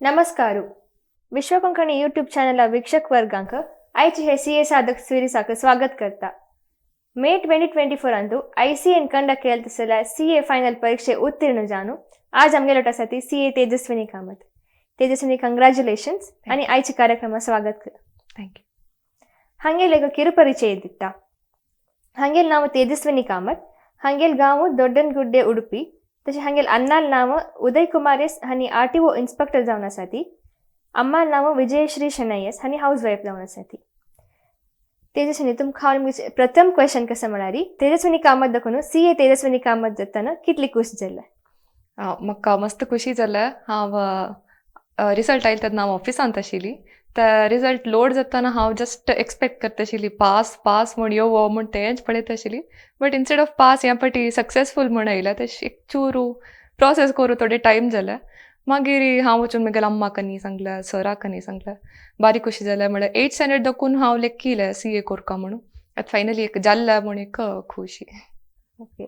नमस्कार. विश्व कोंकणी यूट्यूब चॅनला वीक्षक वर्गांक आयचे हे सी ए साधक सिरीसाक स्वागत करता. मे 2024 आयसीएन कंडक्ट केल तसल्या सी ए फायनल परीक्षे उत्तीर्ण जावन आज आमगेलो आसा ती सी ए तेजस्विनी कामत. तेजस्विनी, कंग्रॅच्युलेशन्स आणि आयच्या कार्यक्रमा स्वागत कर. Thank you. हांगेल एक ಕಿರುಪರಿಚಯ ದಿತ್ತ. हांगेल नाव तेजस्विनी कामत, हांगेल गांव ದೊಡ್ಡನಗುಡ್ಡೆ, उडुपी. तशें हांगेल अन्नाल नाव उदय कुमार एस हांणी आरटीओ इन्स्पेक्टर जावन आसा ती. अम्माल नाव विजयश्री शणै एस हांणी हाऊस वायफ जावन आसा ती. तेजस्विनी, तुमकां हांव प्रथम क्वेश्चन कसं म्हळ्यार, तेजस्विनी कामत दाखोवन सी ए तेजस्विनी कामत जाताना कितली खुश जालें? म्हाका मस्त खुशी जालें. हांव रिजल्ट आयले तेन्ना हांव ऑफिसांत आशिल्ली. ते रिजल्ट लोड जाताना हांव जस्ट एक्सपेक्ट करता आशिल्ली, पास पास म्हूण यो म्हूण तेंच पळयत आशिल्ली. बट इन्स्टेड ऑफ पास, ह्या पाटी सक्सेसफूल म्हूण आयलें. तशें एक चूरू प्रोसेस करूं थोडे टायम जालें. मागीर हांव वचून म्हगेल्या अम्माक न्ही सांगलें, सराक न्ही सांगलें. बारी खुशी जालें. म्हळ्यार एट स्टँडर्ड दाखून हांव लेखिलें सी ए करका म्हणून, आतां फायनली एक जाल्लें म्हूण एक खुशी. ओके,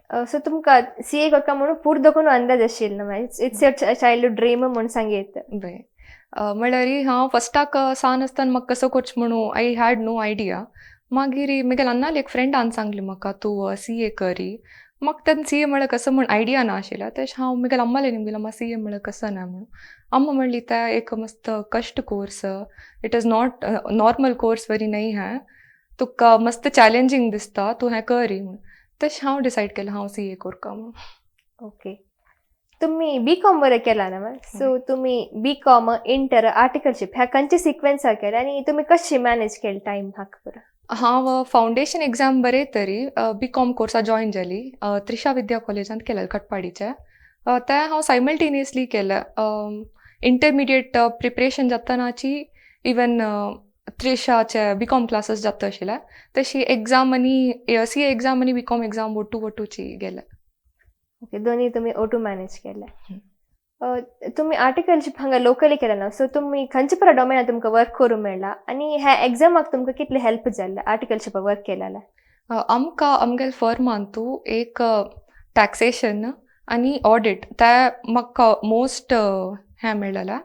सो तुमकां सी ए करता म्हणून पूर्ण दाखोवन अंदाज आशिल्लो ना? It's your childhood dream म्हणून सांगयत. बरें, म्हळ्यार हांव फस्टाक सान आसतना म्हाका कसो करचें म्हणून I had no idea. मागीर म्हगेल्या अन्नाली एक फ्रेंडान सांगलें म्हाका, तूं सी ए करी. म्हाका तेन्ना सी ए म्हळ्यार कसो म्हूण आयडिया ना आशिल्लो. तशें हांव म्हगेल्या अम्माले न्ही, म्हगेल्या अम्मा, सी ए म्हळ्यार कसो ना म्हणून. अम्मा म्हणली, तें एक मस्त कश्ट course, it is not normal course वरी न्हय. हें तुका मस्त चॅलेंजींग दिसता, तूं हें करी म्हूण. तशें हांव डिसायड केलें, हांव सी ए करता म्हणून. ओके, तुम्ही बी कॉम बरें केला ना? सो तुम्ही बी कॉम, इंटर, आर्टिकलशीप ह्या खंयचे सिक्वेन्सार केले आनी तुमी कशी मॅनेज केले टायम हाका पुरो? हांव फावंडेशन एग्जाम बरयतरी बी कॉम कोर्सा जॉयन जाली. त्रिशा विद्या कॉलेजांत केलें, कटपाडीचें. तें हांव सायमल्टेनियसली केलें. इंटरमिडिएट प्रिपरेशन जातनाची इवन त्रिशाचे बी कॉम क्लासीस जाता आशिल्ले. तशी एग्जाम आनी सी ए एग्जाम आनी बी कॉम एग्जाम ओटू ओटूची गेले. ओके, दोन्ही तुम्ही ओटू मॅनेज केले. तुम्ही आर्टिकलशिप हांगा लोकली केला ना? सो तुम्ही खंयचे परा डोमेनात तुमकां वर्क करूंक मेळ्ळा आनी ह्या एग्जामाक तुमकां कितले हेल्प जाल्ले आर्टिकलशिपा वर्क केल्यार? आमकां आमगेले फर्मांतू एक टॅक्सेशन आनी ऑडिट, ते म्हाका मोस्ट हें मेळ्ळेलें.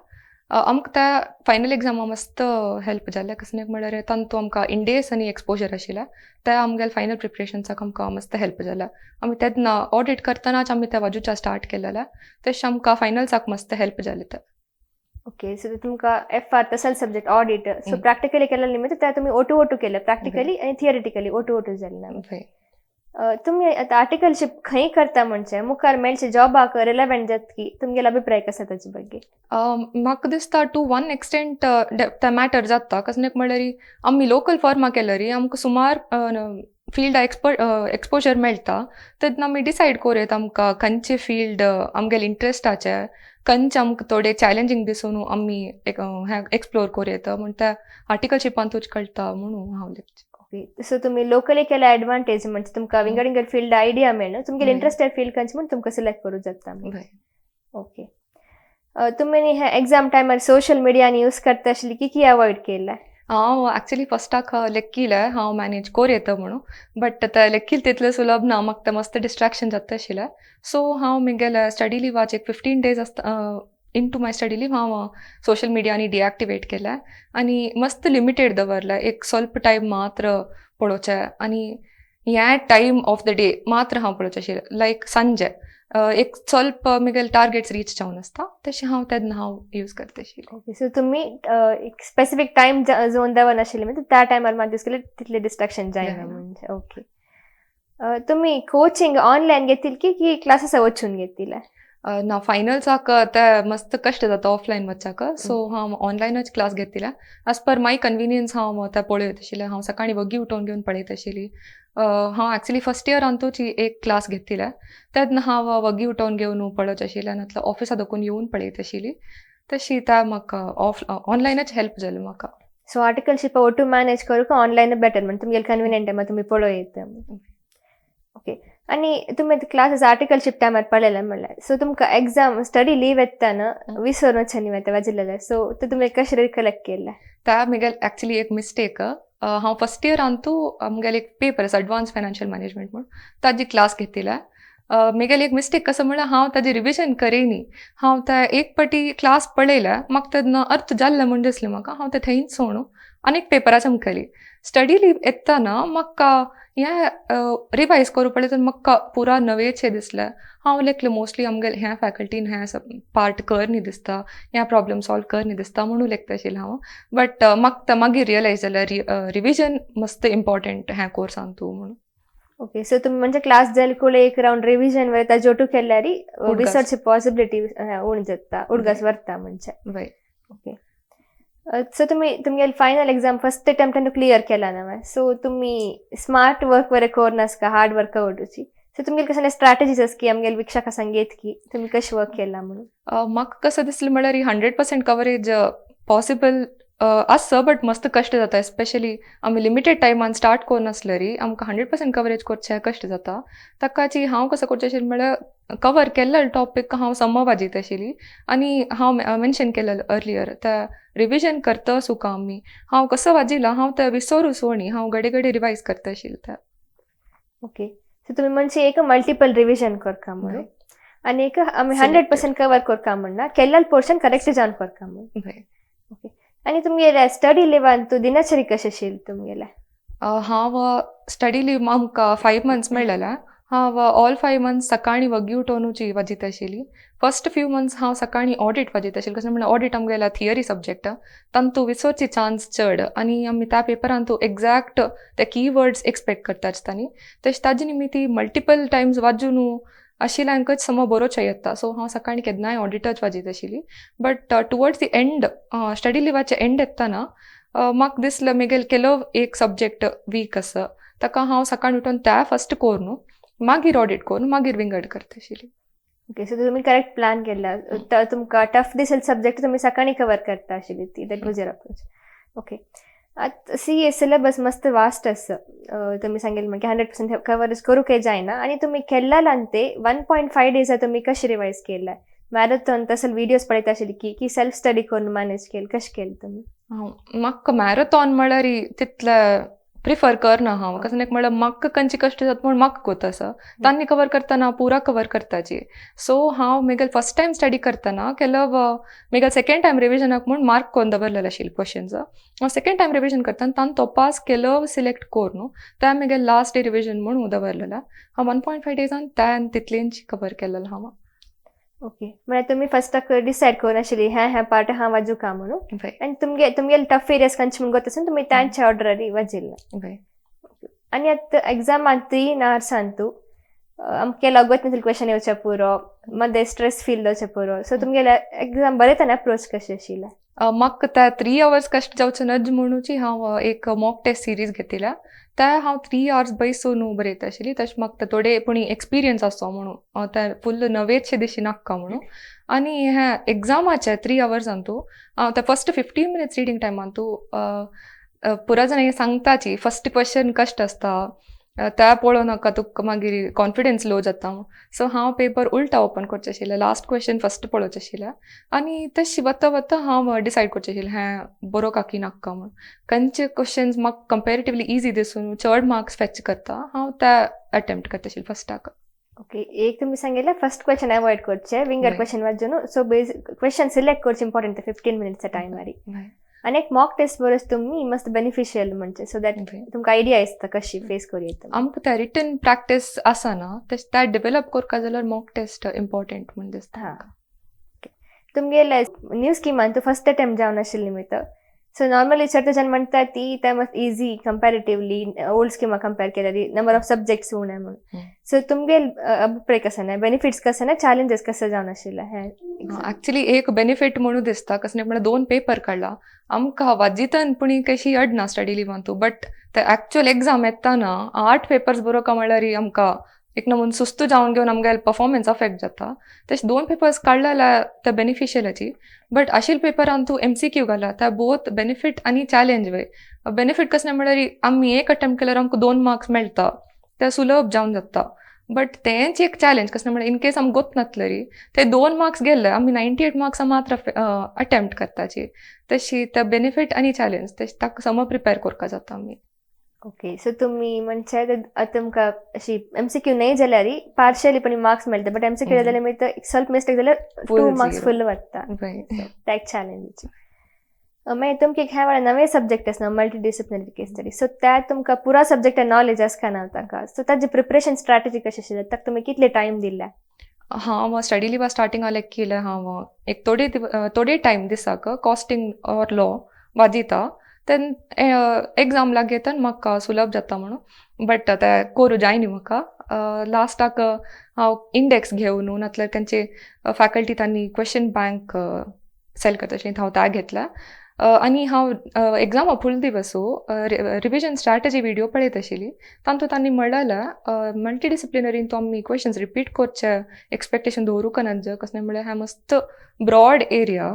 आमकां त्या फायनल एग्जामा मस्त हेल्प जालें. कसलें म्हळ्यार तांतू आमकां इंडेस आनी एक्सपोजर आशिल्लें. ते आमगेले फायनल प्रिपरेशन्साक आमकां मस्त हेल्प जालें. आमी तेन्ना ऑडिट करतनाच आमी ते बाजूच्या स्टार्ट केलेलें. तशें आमकां फायनल्साक मस्त हेल्प जालें तें. ओके, सो तुमकां एफ आर तसले सब्जेक्ट, ऑडिट, सो प्रॅक्टिकली केलें निमित्त ते तुमी ओटू ओटू केलें, प्रॅक्टिकली आनी थियरिटिकली ओटू ओटू जालें ना? तुमी आतां आर्टिकलशीप खंय करता म्हणजे मुखार मेळचे जॉबाक रिलेवंट जातकी? तुमगेलो अभिप्राय कसो ताचे ಬಗ್ಗೆ? म्हाका दिसता टू वन एक्सटेंट ते मॅटर जाता. कसलें म्हळ्यार आमी लोकल फर्मा केल्यार आमकां सुमार फिल्डा एक्सपोजर मेळटा. तेन्ना आमी डिसायड करूं येता आमकां खंयचे फिल्ड आमगेले इंट्रस्टाचे, खंयचे आमकां थोडे चॅलेंजींग दिसून आमी एक हें एक्सप्लोर करूं येता म्हण ते आर्टिकलशिपांतूच कळटा म्हणून हांव लेखचें. ओके, सो तुमी लोकली केल्या एडवांटेज म्हणजे तुमकां विंगड विंगड फिल्ड आयडिया मेळना, तुमगेले इंट्रस्टेड फील्ड खंयचे म्हूण तुमकां सिलेक्ट करूं जाता. ओके, तुमी हे एग्जाम टायमार सोशल मिडियानी यूज करता आशिल्ली की की अवॉइड केलां? हांव एक्चुली फस्टाक लेखिलें हांव मॅनेज करूं येता म्हणून, बट ते लेखील तितलें सुलभ ना. म्हाका तें मस्त डिस्ट्रेक्शन जाता आशिल्लें. सो हांव म्हगेल्या स्टडी लिवाचे एक 15 डेज आसता, in to my study leave हांव सोशल मिडियानी डिएक्टिवेट केलें आनी मस्त लिमिटेड दवरलें. एक स्वल्प टायम मात्र पळोवचें आनी ह्या टायम ऑफ the day मात्र हांव पळोवचें आशिल्लें, लायक सांजे एक स्वल्प म्हगेले टार्गेट्स रीच जावन आसता, तशें हांव तेन्ना हांव यूज करता आशिल्लें. ओके, सो तुमी एक स्पेसिफीक टायम झोन दवरनाशिल्ले म्हणजे त्या टायमार मात यूज केले, तितले डिस्ट्रॅक्शन जायना. जायना. म्हणजे ओके, तुमी कोचिंग ऑनलायन घेतील की की क्लासेस वचून घेतील? ना, फायनल्साक ते मस्त कश्ट जाता ऑफलायन वच्चाक. सो हांव ऑनलायनच क्लास घेतिल्लें. एज पर माय कन्विनियन्स हांव तें पळयत आशिल्लें. हांव सकाळीं वगी उठोवन घेवन पळयत आशिल्ली. हांव एक्चुली फर्स्ट इयरांतूच एक क्लास घेतिल्लें. तेन्ना हांव वगी उठोवन घेवन पळयत आशिल्लें, नातल्यार ऑफिसा दोकून येवन पळयत आशिल्ली. तशी ते म्हाका ऑफ ऑनलायनच हेल्प जालें म्हाका. सो आर्टिकलशिप ಒಟ್ಟು मॅनेज करूंक ऑनलायन बेटर म्हणजे तुमगेले कन्विनियंट टायमार तुमी पळोवं येता. ओके, आनी तुमी क्लासीस आर्टिकलशीप टायमार पळयलें म्हणल्यार, सो तुमकां एग्जाम स्टडी लीव येताना विसरून वचनी वता वाजिल्लें, सो ते तुमी कशें रिकलेक्ट केलें? त्या म्हगेले एक्चुली एक मिस्टेक. हांव फर्स्ट इयरांतू आमगेले एक पेपर आसा, एडवान्स फायनान्शियल मॅनेजमेंट म्हूण, ताजी क्लास घेतिल्ले. मेगेली एक मिस्टेक कसो म्हळ्यार हांव ताजें रिविजन करेनी. हांव ते एक पाटी क्लास पळयल्या, म्हाका तेन्ना अर्थ जाल्लें म्हूण दिसलें म्हाका, हांव तें थंयच सोणू आनी एक पेपरा चमकली. स्टडी लीव येतना म्हाका हें रिवायज करूं पडलें तर म्हाका पुरा नवेंचशें दिसलें. हांव लेखलें मोस्टली आमगेलें ह्या फॅकल्टीन हें पार्ट कर न्ही दिसता, ह्या प्रॉब्लम सॉल्व कर न्ही दिसता म्हणून लेखता आशिल्लें हांव. बट म्हाका मागीर रियलायज जालें रिविजन मस्त इम्पॉर्टंट ह्या कोर्सान तूं म्हणून. ओके, सो तुमी म्हणजे क्लास जाले कुळे एक रावंड रिविजन वयता, जोटू केल्यारी विसरची पॉसिबिलिटी उण जाता, उडगास वरता म्हणजे. वय. ओके, सो तुमी तुमगेले फायनल एग्जाम फर्स्ट अटेम्प्टान क्लियर केला ना, सो तुमी स्मार्ट वर्क वरे कोरनासका हार्ड वर्क आवडूची, सो तुमगेले कसले स्ट्रॅटजीज आस की आमगेले वीक्षका सांगेत की तुमी कशें वर्क केला म्हणून? म्हाका कसं दिसलें म्हळ्यार 100% कवरेज पॉसिबल आसा, बट मस्त कश्ट जाता, एस्पेशली आमी लिमिटेड टायमान स्टार्ट कोरनासल्यारी आमकां 100% कवरेज करचें कश्ट जाता. ताकाची हांव कसो करचें आशिल्लें म्हळ्यार कवर केल्लो टॉपीक हांव सम वाजयता आशिल्ली आनी हांव मेन्शन केलें अर्लियर त्या रिविजन करता सुका आमी हांव कसो वाजिला हांव ते विसरू सोणी हांव घडे घडे रिवायज करता आशिल्लें ते. ओके, सो तुमी म्हणजे एक मल्टिपल रिविजन करता म्हणून आनी एक आमी 100% कवर करता म्हणना, केल्लो पोर्शन करेक्ट जावन करता म्हणून. ओके, आनी तुमगेले स्टडी लिवान तूं दिनचरी कशें आशिल्ली तुमगेले? हांव स्टडी लीव आमकां 5 मंथ्स मेळ्ळेलें. हांव ऑल 5 मंथ्स सकाळीं वगी उठोवनूची वाजयता आशिल्ली. फर्स्ट फ्यू मंथ्स हांव सकाळीं ऑडिट वाजयता आशिल्लें, कशें म्हणल्यार ऑडिट आमगेलो थियरी सब्जेक्ट, तांतू विसरची चान्स चड आनी आमी त्या पेपरान तूं एग्जॅक्ट ते की वर्ड्स एक्सपेक्ट करता आसता न्ही, तशें ताजे निमित्ती मल्टिपल टायम्स वाजून आशिल्ल्यांकच समज बरोवचें येता. सो हांव सकाळीं केन्नाय ऑडिटच वाजयता आशिल्ली. But towards the end study लिवाचें and येतना म्हाका दिसलें मेगेल केलो एक सब्जेक्ट वीक आसा, ताका हांव सकाळीं उठून त्या फर्स्ट कोरून मागीर ऑडिट करून मागीर विंगड करता आशिल्ली. ओके, सो तुमी करेक्ट प्लॅन केला, तुमकां टफ दिसेल सब्जेक्ट तुमी सकाळीं कवर करता आशिल्ली ती, that was your approach. Okay, आतां सी ए सिलेबस मस्त वास्ट आसा, तुमी सांगेल म्हणजे 100% कवरेज करूंक जायना आनी तुमी केल्ल्यान ते 1.5 डेजा तुमी कशें रिवायज केलां? मॅरेथॉन तसले विडियोज पळयता आशिल्ली की की सेल्फ स्टडी करून मॅनेज केलें, कशें केलें तुमी? म्हाका मॅरेथॉन म्हळ्यार तितलें प्रिफर करना हांव, कसं म्हळ्यार म्हाका खंयची कश्ट जाता म्हूण म्हाका गोत आसा, तांणी कवर करतना पुरा कवर करताची. सो हांव मेगेल फर्स्ट टायम स्टडी करतना केलो मेगेल सेकेंड टायम रिविजनाक म्हूण मार्क करून दवरलेले आशिल्ले क्वेश्चन्स. हांव सेकेंड टायम रिविजन करतना तांकां तपास केलो सिलेक्ट करून त्या मेगेल लास्ट डे रिविजन म्हूण दवरलेलें. हांव 1.5 डेजान त्या तितलेंच कवर केलेलें हांव. ओके, म्हळ्यार तुमी फर्स्टाक डिसायड करून आशिल्ली ह्या ह्या पार्ट हांव वाजूका म्हणून आनी तुमगेले टफ एरियाज खंयचे म्हूण गोत आसून तुमी तांच्या ऑर्डरारी वाजयल्लें. आनी आतां एग्जामान 3 आवर्सान तूं आमकां लगत नासले क्वेश्चन येवचें पुरो, मदें स्ट्रेस फील जावचें पुरो, सो तुमगेले एग्जाम बरयतना अप्रोच कशें आशिल्लें? म्हाका त्या 3 आवर्स कश्ट जावचें नज म्हणूची हांव एक मॉक टेस्ट सिरीज घेतिल्या, त्या हांव 3 आवर्स बैसून बरयता आशिल्ली. तशें म्हाका थोडे पूण एक्सपिरियन्स आसो म्हणून, ते फुल्ल नवेचशे दिशी नाका म्हणून. आनी हें एग्जामाचे 3 आवर्सान तूं हांव ते फर्स्ट 15 मिनट्स रिडींग टायमान तूं पुरा जाणां सांगताची फर्स्ट क्वेश्चन कश्ट आसता त्या पळोवं नाका, तुका मागीर कॉन्फिडन्स लो जाता. सो हांव पेपर उल्टा ओपन करचें आशिल्लें, लास्ट क्वेश्चन फर्स्ट पळोवचें आशिल्लें आनी तशें वता वता हांव डिसायड करचें आशिल्लें हें बरो काकी नाका म्हूण. खंयचे क्वेश्चन्स म्हाका कंपेरेटिवली इजी दिसून चड मार्क्स फेच करता हांव ते अटेम्प्ट करता आशिल्लें फर्स्टाक. ओके, एक तुमी सांगिल्लें फर्स्ट क्वेश्चन अवॉयड करचें, विंगड क्वेश्चन वाजून, सो बेज क्वेश्चन सिलेक्ट करचें इम्पॉर्टंट 15 मिनट्सच्या टायमारी. आनी एक मॉक टेस्ट बरोस तुमी मस्त बेनिफिशियल म्हणजे सो that तुमकां आयडिया आसता कशी फेस करूं येता. आमकां त्या रिटन प्रॅक्टीस आसा ना तशें त्या डेवलप करपा जाल्यार मॉक टेस्ट इम्पॉर्टंट म्हूण दिसता. तुमगेले न्यू स्किमान तूं फर्स्ट अटेम्प्ट जावन आशिल्ली निमित्त, सो नॉर्मली चडटे जण म्हणटा ती ते मस्त इजी कंपेरेटिवली ओल्ड स्किमा कंपेर केल्यार नंबर ऑफ सब्जेक्ट्स उणें म्हणून. सो तुमगेल अभिप्राय कसो ना, बेनिफिट्स कसो ना, चॅलेंजीस कशें जावन आशिल्लें हें? एक्चुअली एक बेनिफीट म्हणून दिसता कसलें म्हळ्यार 2 पेपर काडला आमकां वाजितन पूण कशी अडना स्टडी लिवान तूं, बट ते एक्चुअल एग्जाम येतना 8 पेपर्स बरोवका म्हळ्यार आमकां एक नमून सुस्त जावन घेवन आमगेले परफॉर्मन्स अफेक्ट जाता. तशें 2 पेपर्स काडले जाल्यार ते बेनिफिशियलाची, बट आशिल्ले पेपरान तूं MCQ घाला त्या बोथ बेनिफीट आनी चॅलेंज वय. बेनिफीट कसलें म्हळ्यार आमी एक अटेम्प्ट केल्यार आमकां 2 मार्क्स मेळटा, ते सुलभ जावन जाता. बट तेंच एक चॅलेंज कसलें म्हळ्यार इनकेस आमकां गोत नातलेरी ते 2 मार्क्स गेल्ले आमी 98 मार्क्स मात्र अटेम्प्ट करताची. तशी ते बेनिफीट आनी चॅलेंज तशें ताका सम प्रिपेर करपा जाता आमी. ओके, सो तुमी म्हणजे तुमकां अशी एमसीक्यू नाही जाल्यार पार्शियली पण मार्क्स मेळटा, बट एमसीक्यू जाल्यार मागीर स्वल्प मिस्टेक जाल्यार टू मार्क्स फुल वता. ते एक चॅलेंज. मागीर तुमकां ह्या वेळार नवे सब्जेक्ट आसा, मल्टी डिसिप्लिनरी केस स्टडी, सो त्या तुमकां पुरा सब्जेक्ट नॉलेज आसका ना ताका, सो ताजी प्रिपरेशन स्ट्रॅटजी कशी आशिल्ली? ताका तुमी कितले टायम दिल्या? हांव स्टडी लिवा स्टार्टिंगा लेक्कीले हांव एक थोडे थोडे टायम दिसाक कॉस्टिंग ऑर लॉ वाजिता, then exam लागीं येता म्हाका सुलभ जाता म्हणून. बट ते कोरू जायनी म्हाका. लास्टाक हांव इंडेक्स घेवन, नातल्यार तांचे फॅकल्टी तांणी क्वेश्चन बँक सेल करता आशिल्ली, हांव त्या घेतला आनी हांव एग्जामा फुल दिवसू रिविजन स्ट्रॅटजी विडियो पळयत आशिल्ली. तांतूत तांणी म्हणलेलें, मल्टी डिसिप्लिनरीन तो आमी क्वेश्चन्स रिपीट करचे एक्सपेक्टेशन दवरूंक नात. कसलें म्हळ्यार हें मस्त ब्रॉड एरिया,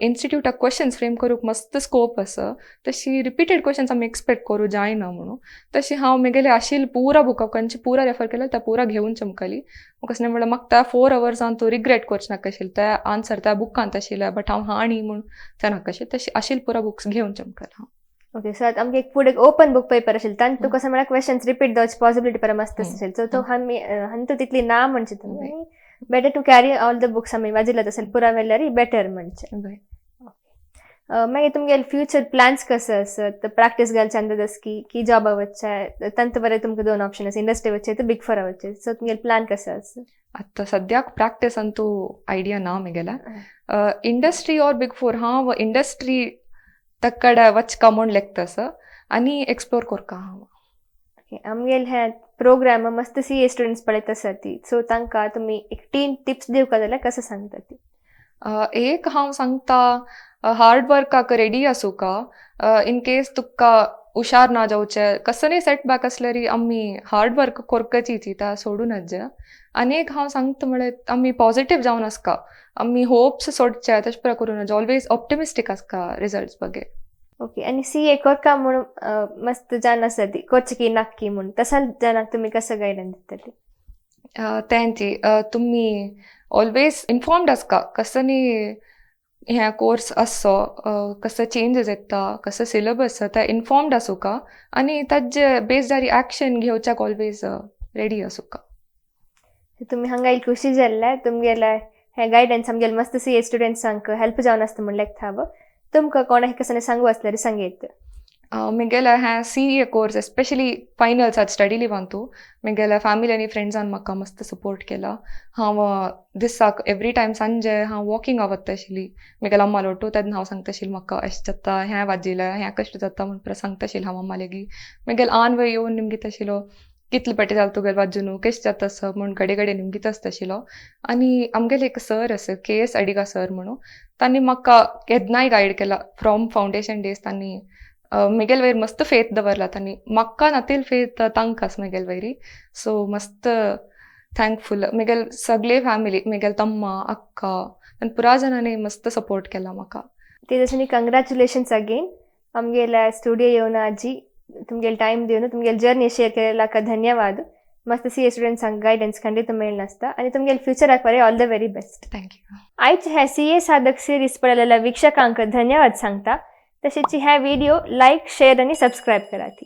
इन्स्टिट्यूटाक क्वेश्चन्स फ्रेम करूंक मस्त स्कोप आसा, तशी रिपीटेड क्वेश्चन्स आमी एक्सपेक्ट करूं जायना म्हणून. तशी हांव म्हगेलें आशिल्लें पुरा बुका खंयचे पुरा रेफर केलें, ते पुरा घेवन चमकली. कसलें म्हळ्यार म्हाका त्या 4 अवर्सान तूं रिग्रेट करचें नाका आशिल्लें. ते आन्सर त्या बुकांत आशिल्ले, बट हांव हाणी म्हूण ते नाका आशिल्लें. तशी आशिल्लें पुरा बुक्स घेवन चमकलें हांव. ओके, सो आतां आमकां एक फुडें ओपन बुक पेपर आशिल्लो, तातूंत तुका कसं म्हळ्यार क्वेश्चन्स रिपीट जावची पॉसिबिलिटी पर मस्त आशिल्ली. सो तो आमी हांतू तितली ना म्हणचे तुमी better to carry all the books आमी वाजिल्लो असेल पुरा वेल्यार बेटर म्हणचे. मागीर तुमगेले फ्युचर प्लॅन्स कसं आसत? प्रॅक्टीस घालचे अंदाज आसा की की जॉबा वचचे? तांत बरें तुमकां दोन ऑप्शन आसा, इंडस्ट्री वचचे तर बिग फोरा वचचे, सो तुमगेले प्लॅन कसो आसा? आतां सद्याक प्रॅक्टीस अंतू आयडिया ना म्हगेले. इंडस्ट्री ऑर बिग फोर, हांव इंडस्ट्री तक्कड वचका म्हूण लेखता आसा आनी एक्सप्लोर करका हांव. आमगेले हे प्रोग्राम मस्त सीए स्टुडंट्स पळयत आसा ती, सो तांकां तुमी एक तीन टिप्स दिवका जाल्यार कसं सांगता ती? एक हांव सांगता, हार्ड वर्काक रेडी आसूका. इन केस तुका हुशार ना जावचें, कसलेय सेटबॅक आसल्यार आमी हार्ड वर्क करपाची ती सोडूं नज. आनी एक हांव सांगता म्हळ्यार आमी पॉजिटीव जावन आसका, आमी होप्स सोडचे तशें पुरा करूं नज, ऑलवेज ऑप्टिमिस्टीक आसका रिजल्ट्स बगे. ओके, आनी सीए करका म्हणून मस्त जाण आसा ती करचे की नाक्की म्हूण, तसाल जाणांक तुमी कसं गायडन्स दितली? तेंची तुमी ऑलवेज इन्फॉर्म्ड आसका, कसनी हें कोर्स आसचो, कसो चेंजीस येता, कसो सिलेबस आसा, ते इन्फॉर्म्ड आसूका आनी ताजे बेजदारी एक्शन घेवच्याक ऑलवेज रेडी आसूका. तुमी हांगा येयल खुशी जाल्ले. तुमगेले हे गायडन्स आमगेले मस्त सीए स्टुडंट्सांक हेल्प जावन आसता म्हण लेखता हांव. तुमकां कोणाक कसं सांगू आसल्यार सांगयत. म्हगेले हें सीए कोर्स एस्पेशली फायनल्स आतां स्टडी लिवांतू म्हगेल्या फॅमिली आनी फ्रेंड्सान म्हाका मस्त सपोर्ट केला. हांव दिसाक एवरी टायम सांजे हांव वॉकिंगा वता आशिल्ली म्हगेल्या अम्मा लोटू, तेन्ना हांव सांगता आशिल्लें म्हाका अशें जाता, हें वाजिलें, हें कश्ट जाता म्हूण पुरो सांगता आशिल्लें हांव अम्मा लागीं. म्हगेले आन वय येवन निमगीत आशिल्लो, कितले पाटी जालें तुगेलें वाजून, कशें जाता आसा म्हूण घडये घडये निमगीत आसता आशिल्लो. आनी आमगेले एक सर आसा, के.एस. अडिगा सर म्हणून, तांणी म्हाका केन्नाय गायड केला फ्रॉम फावंडेशन डेज. तांणी म्हगेले वयर मस्त फेथ दवरला. तांणी म्हाका नातील फेथ तांकां आसा म्हगेले वयरी, सो मस्त थँकफूल. म्हगेले सगळे फॅमिली, म्हगेले तम्मा, अक्का आनी पुरा जाणांनी मस्त सपोर्ट केला म्हाका. तेजस्विनी, कंग्रॅच्युलेशन्स अगेन. आमगेल्या स्टुडियो येवन आजी तुमगेले टायम दिवन तुमगेले जर्नी शेअर केलेलाक धन्यवाद. मस्त सीए स्टुडंट्सांक गायडन्स खंडित मेळनासता आनी तुमगेले फ्युचराक बरें all the very best. Thank you. आयचे हे सीए साधक सिरीज पळयलेल्या वीक्षकांक धन्यवाद सांगता. तशेंच हे व्हिडिओ लायक, शेअर आनी सबस्क्रायब करात.